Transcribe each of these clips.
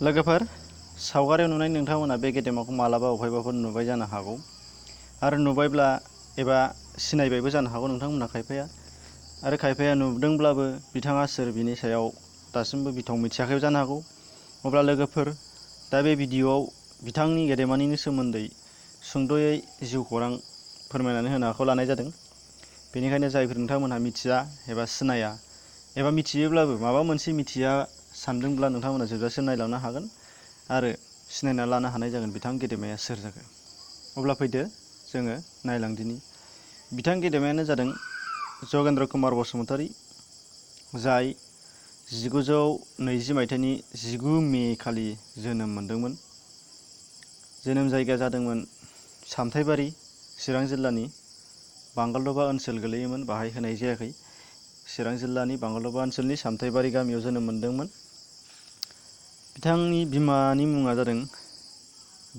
लोगोफोर सावगारियाव नुनाय नोंथांमोना बे गेदेमाखौ मालाबा अबहायबाफोर नुबाय जानो हागौ आरो नुबायब्ला एबा सिनायबायबो जानो हागौ नोंथांमोना खायफाया आरो खायफाया नुदोंब्लाबो बिथाङा सोर बिनि सायाव दासिमबो बिथं मिथियाखैबो जानो हागौ। अब्ला लोगोफोर दा बे भिडिअआव बिथांनि गेदेमानिनो सोमोन्दै सुंद'यै जिउ खौरां फोरमायनानै होनो आखायाव लानाय जादों। बेनिखायनो जायफोर नोंथांमोनहा मिथिया एबा सिनाया एबा मिथियोब्लाबो माबा मोनसे मिथिया सानदोंब्ला नोंथांमोना जोबजासे नायलांनो हागोन आरो सिनायना लानो हानाय जागोन बिथां गेदेमाया सोर जागोन। अब्ला फैदो जोङो नायलांदिनि। बिथां गेदेमायानो जादों जगेन्द्र कुमार बसुमतारी, जाय 1920 मायथाइनि 19 मे खालि जोनोम मोनदोंमोन। जोनोम जायगाया जादोंमोन सामथाइबारि, चिरां जिल्लानि बांगालदबा ओनसोल गोलैयोमोन, बाहाय होनाय जायाखै। चिरां जिल्लानि बांगालदबा ओनसोलनि सामथाइबारि गामियाव जोनोम मोनदोंमोन। बिथांनि बिमानि मुङा जादों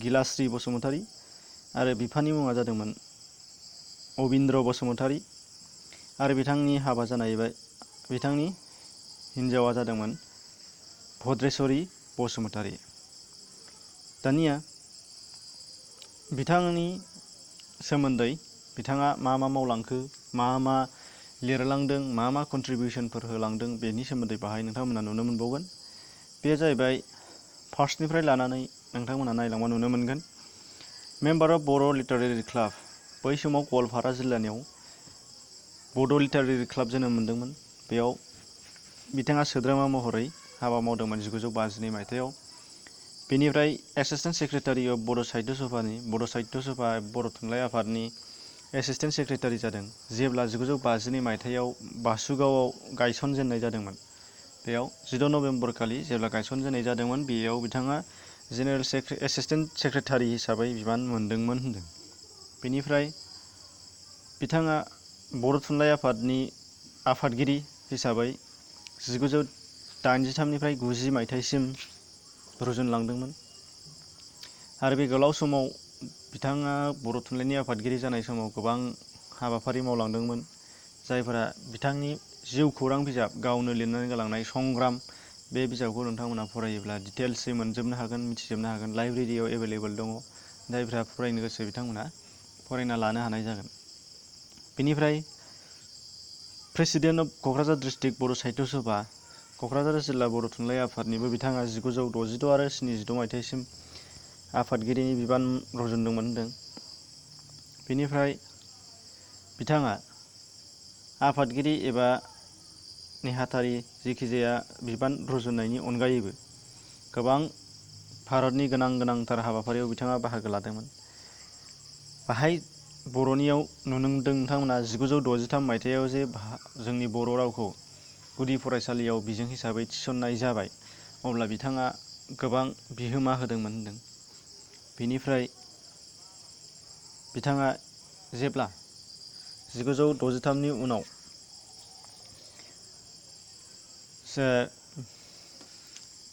गिलाश्री बसुमतारी आरो बिफानि मुङा जादोंमोन अबिन्द्र बसुमतारी आरो बिथांनि हाबा जानाय बिथांनि हिन्जावा जादोंमोन भद्रेश्वरी बसुमतारी। दानिया बिथांनि सोमोन्दै बिथाङा मा मा मावलांखो, मा लिरलांदों, मा कन्ट्रिबिउसनफोर होलांदों बेनि सोमोन्दै बाहाय नोंथांमोना नुनो मोनबावगोन। बे जाहैबाय फार्स्टनिफ्राय लानानै नोंथांमोना नायलांबा नुनो मोनगोन। Member of Bodo' literary club, बै समाव गवालपारा जिल्लानियाव बड' लिटारेरि क्लाब जोनोम मोनदोंमोन। बेयाव बिथाङा सोद्रोमा महरै हाबा मावदोंमोन 1952 मायथाइयाव। बेनिफ्राय एसिस्टेन्ट सेक्रेटारि अफ बर' साहित्य सभानि बर' थुनलाइ आफादनि एसिस्टेन्ट सेक्रेटारि जादों जेब्ला 1952 मायथाइयाव बासुगावआव गायसनजेननाय जादोंमोन। बेयाव 16 नभेम्बर खालि जेब्ला गायसनजेननाय जादोंमोन, बेयाव बिथाङा जेनेरेल एसिस्टेन्ट सेक्रेटारि हिसाबै बिबान मोनदोंमोन होनदों। बेनिफ्राय बिथाङा बर' थुनलाइ आफादनि आफादगिरि हिसाबै 1983 निफ्राय 90 मायथाइसिम रुजुनलांदोंमोन आरो बे गोलाव समाव बिथाङा बर' थुनलाइनि आफादगिरि जानाय समाव गोबां हाबाफारि मावलांदोंमोन, जायफोरा बिथांनि जिउ खौरां बिजाब गावनो लिरनानै गालांनाय संग्राम, बे बिजाबखौ नोंथांमोना फरायोब्ला डिटेल्सै मोनजोबनो हागोन, मिथिजोबनो हागोन। लाइब्रेरियाव एभेलेबेल दङ। जायफ्रा फरायनो गोसो बिथांमोना फरायना लानो हानाय जागोन। बेनिफ्राय प्रेसिडेन्ट अफ क'क्राझार डिस्ट्रिक्ट बर' साहित्य सभा, क'क्राझार जिल्ला बर' थुनलाइ आफादनिबो बिथाङा 1966 आरो 76 मायथाइसिम आफादगिरिनि बिबान रुजुनदोंमोन होनदों। बेनिफ्राय बिथाङा आफादगिरि एबा नेहाथारि जिखिजाया बिबान रुजुननायनि अनगायैबो गोबां भारतनि गोनांथार हाबाफारियाव बिथाङा बाहागो लादोंमोन। बाहाय बर'नियाव नुनो मोनदों नोंथांमोना 1963 मायथाइयाव जे जोंनि बर' रावखौ गुदि फरायसालियाव बिजों हिसाबै थिसननाय जाबाय, अब्ला बिथाङा गोबां बिहोमा होदोंमोन होनदों। बेनिफ्राय बिथाङा जेब्ला 1963 नि उनाव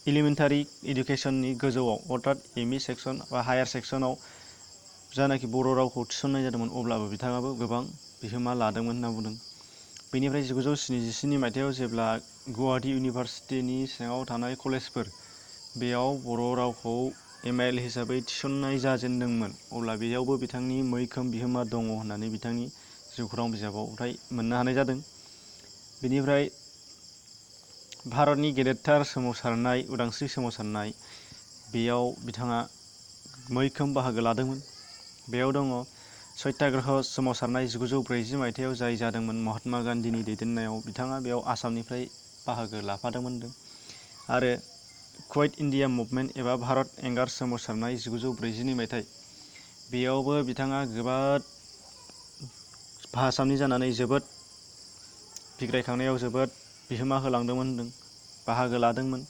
इलिमेन्टारि इडुकेसननि गोजौआव अर्थात एम इ सेक्सन बा हायार सेक्सनाव जानाखि बर' रावखौ थिसननाय जादोंमोन, अब्लाबो बिथाङाबो गोबां बिहोमा लादोंमोन होनना बुंदों। बेनिफ्राय 1977 मायथाइयाव जेब्ला गुवाहाटि इउनिभारसिटिनि सिङाव थानाय कलेजफोर बेयाव बर' रावखौ MIL हिसाबै थिसननाय जाजेनदोंमोन, अब्ला बेयावबो बिथांनि मैखोम बिहोमा दङ होननानै बिथांनि जिउखौरां बिजाबाव मोननो हानाय जादों। बेनिफ्राय भारतनि गेदेरथार सोमावसारनाय, उदांस्रि सोमावसारनाय, बेयाव बिथाङा मैखोम बाहागो लादोंमोन। बेयाव दङ सत्याग्रह सोमावसारनाय 1940 मायथाइयाव जाय जादोंमोन महात्मा गान्धीनि दैदेननायाव, बिथाङा बेयाव आसामनिफ्राय बाहागो लाफादोंमोन होनदों। आरो कुइट इन्डिया मुभमेन्ट एबा भारत एंगार सोमावसारनाय 1942 मायथाइ, बेयावबो बिथाङा आसामनि जानानै जोबोद बिग्रायखांनायाव जोबोद बिहोमा होलांदोंमोन होनदों, बाहागो लादोंमोन।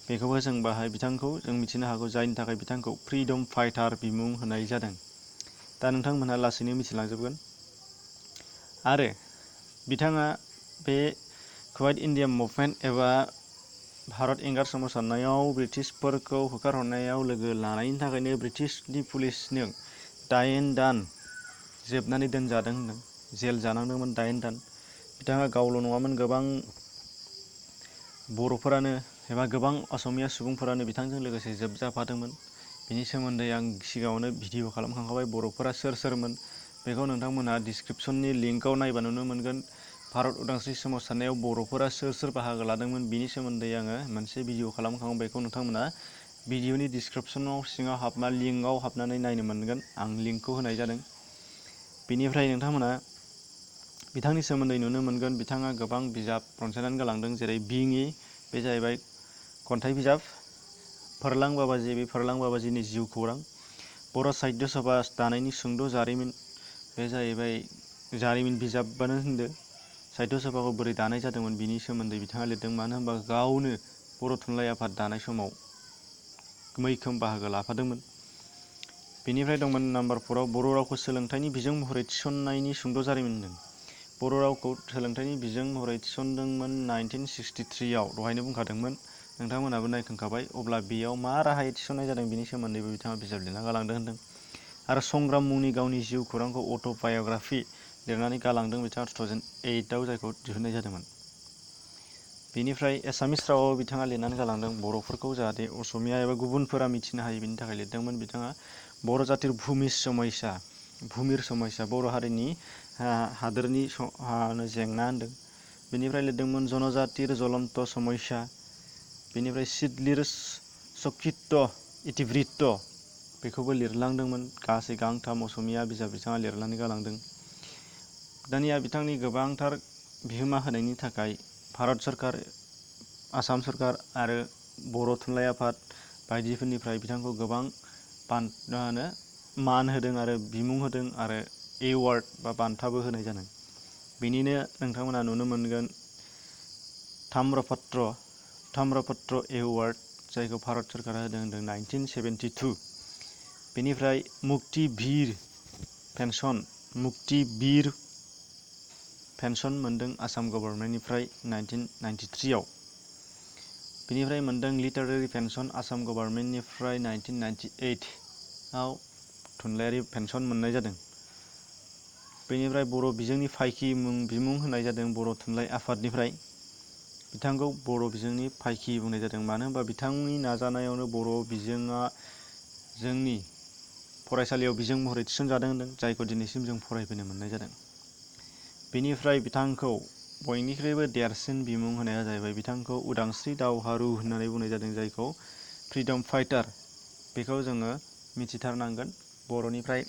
बेखौबो जों बिथांखौ जों मिथिनो हागौ, जायनि थाखाय बिथांखौ फ्रिडम फाइटार बिमुं होनाय जादों। दा नोंथांमोनहा लासैनो मिथिलांजोबगोन। आरो बिथाङा बे कुइट इन्डिया मुभमेन्ट एबा भारत एंगार सोमावसारनायाव ब्रिटिशफोरखौ होखारहरनायाव लोगो लानायनि थाखायनो ब्रिटिशनि पुलिसनो 8 दान जोबनानै दोनजादों होनदों, जेल जानांदोंमोन 8 दान। बिथाङा गावल' नङामोन, गोबां बर'फोरानो एबा गोबां असमिया सुबुंफोरानो बिथांजों लोगोसे जोबजाफादोंमोन। बिनि सोमोन्दै आं सिगाङावनो भिडिअ खालामखांखाबाय। बर'फोरा सोर सोरमोन बेखौ नोंथांमोनहा डिसक्रिपसननि लिंकआव नायबा नुनो मोनगोन। भारत उदांस्रि सोमावसारनायाव बर'फोरा सोर सोर बाहागो लादोंमोन बिनि सोमोन्दै आङो मोनसे भिडिअ खालामखांबाय। बेखौ नोंथांमोना भिडिअनि डिसक्रिपसनाव सिङाव लिंकआव हाबनानै नायनो मोनगोन। आं लिंकखौ होनाय जादों। बेनिफ्राय नोंथांमोना बिथांनि सोमोन्दै नुनो मोनगोन। बिथाङा गोबां बिजाब रनसायनानै गालांदों, जेरै बिङि, बे जाहैबाय खन्थाइ बिजाब। फोरलां बाबाजि, बे फोरलां बाबाजिनि जिउ खौरां। बर' साहित्य सभा दानायनि सुंद' जारिमिन, बे जाहैबाय जारिमिन बिजाबानो होनदो। साहित्य सभाखौ बोरै दानाय जादोंमोन बिनि सोमोन्दै बिथाङा लिरदों। मानो होनबा गावनो बर' थुनलाइ आफाद दानाय समाव मैखोम बाहागो लाफादोंमोन। बेनिफ्राय दंमोन नाम्बार 4आव बर' रावखौ सोलोंथाइनि बिजों महरै थिसननायनि सुंद' जारिमिन होनदों। बर' रावखौ सोलोंथाइनि बिजों महरै थिसनदोंमोन 1963आव, दहायनो बुंखादोंमोन, नोंथांमोनाबो नायखांखाबाय। अब्ला बेयाव मा राहायै थिसननाय जादों बिनि सोमोन्दैबो बिथाङा बिजाब लिरना गालांदों होनदों। आरो संग्राम मुंनि गावनि जिउ खौरांखौ अट'बाय'ग्राफि लिरनानै गालांदों बिथाङा 2008आव, जायखौ दिहुननाय जादोंमोन। बेनिफ्राय एसामिस रावाव बिथाङा लिरनानै गालांदों। बर'फोरखौ जाहाथे असमिया एबा गुबुनफोरा मिथिनो हायो बिनि थाखाय लिरदोंमोन बिथाङा। बर' जातिर भुमिर समयसा, बर' हारिनि हादोरनि जेंना होनदों। बेनिफ्राय लिरदोंमोन जनजातिर ज्वलन्त समयसा। बेनिफ्राय सिदलिर सकित्त इतिवृत्त, बेखौबो लिरलांदोंमोन। गासै गांथाम असमिया बिजाब बिथाङा लिरनानै गालांदों। दानिया बिथांनि गोबांथार बिहोमा होनायनि थाखाय भारत सरकार, आसाम सरकार आरो बर' थुनलाइ आफाद बायदिफोरनिफ्राय बिथांखौ गोबां मान होदों आरो बिमुं होदों आरो एवार्ड बा बान्थाबो होनाय जादों। बेनिनो नोंथांमोना नुनो मोनगोन ताम्रपत्र एवार्ड, जायखौ भारत सरकारा होदों 1972। बेनिफ्राय मुक्ति वीर पेन्सन मोनदों आसाम गभर्नमेन्टनिफ्राय 1993आव। बेनिफ्राय मोनदों लिटारेरि पेन्सन आसाम गभर्नमेन्टनिफ्राय 1998आव थुनलाइयारि पेन्सन मोननाय जादों। बेनिफ्राय बर' बिजोंनि फायखि बिमुं होनाय जादों बर' थुनलाइ आफादनिफ्राय। बिथांखौ बर' बिजोंनि फायखि बुंनाय जादों। मानो होनबा बिथांनि नाजानायावनो बर' बिजोङा जोंनि फरायसालियाव बिजों महरै थिसनजादों होनदों, जायखौ दिनैसिम जों फरायबोनो मोननाय जादों। बेनिफ्राय बिथांखौ बयनिख्रुइबो देरसिन बिमुं होनाया जाहैबाय बिथांखौ उदांस्रि दावहारु होननानै बुंनाय जादों, जायखौ फ्रिडम फाइटार, बेखौ जोङो मिथिथारनांगोन। बर'निफ्राय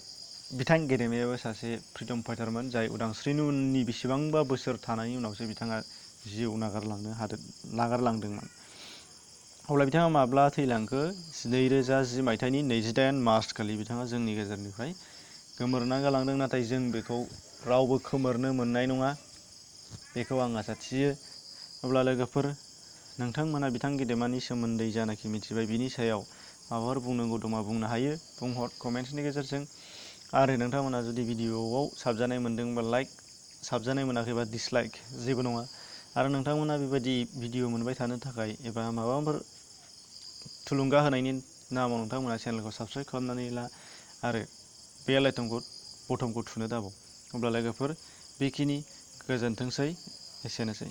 बिथां गेदेमायाबो सासे फ्रिडम फाइटारमोन, जाय उदांस्रिनि उननि बेसेबांबा बोसोर थानायनि उनावसो बिथाङा जिउ नागारलांदोंमोन। अब्ला बिथाङा माब्ला थैलांखो? 2010 मायथाइनि 28 मार्च खालि बिथाङा जोंनि गेजेरनिफ्राय गोमोरना गालांदों। नाथाय जों बेखौ रावबो खोमोरनो मोननाय नङा, बेखौ आं आसा थियो। अब्ला लोगोफोर, नोंथांमोना बिथां गेदेमानि सोमोन्दै जानाखि मिथिबाय बिनि सायाव माबाफोर बुंनांगौ दंबा बुंनो हायो, बुंहर कमेन्ट्सनि गेजेरजों। आरो नोंथांमोना जुदि भिडिअआव साबजानाय मोनदोंबा लाइक, साबजानाय मोनाखैबा डिसलाइक, जेबो नङा। आरो नोंथांमोना बेबायदि भिडिअ मोनबाय थानो थाखाय एबा माबाफोर थुलुंगा होनायनि नामाव नोंथांमोना चेनेलखौ साबस्क्राइब खालामनानै ला आरो बेल बटनखौ थुनो दाबाव। अब्ला लोगोफोर, बेखिनि, गोजोनथोंसै, एसेनोसै।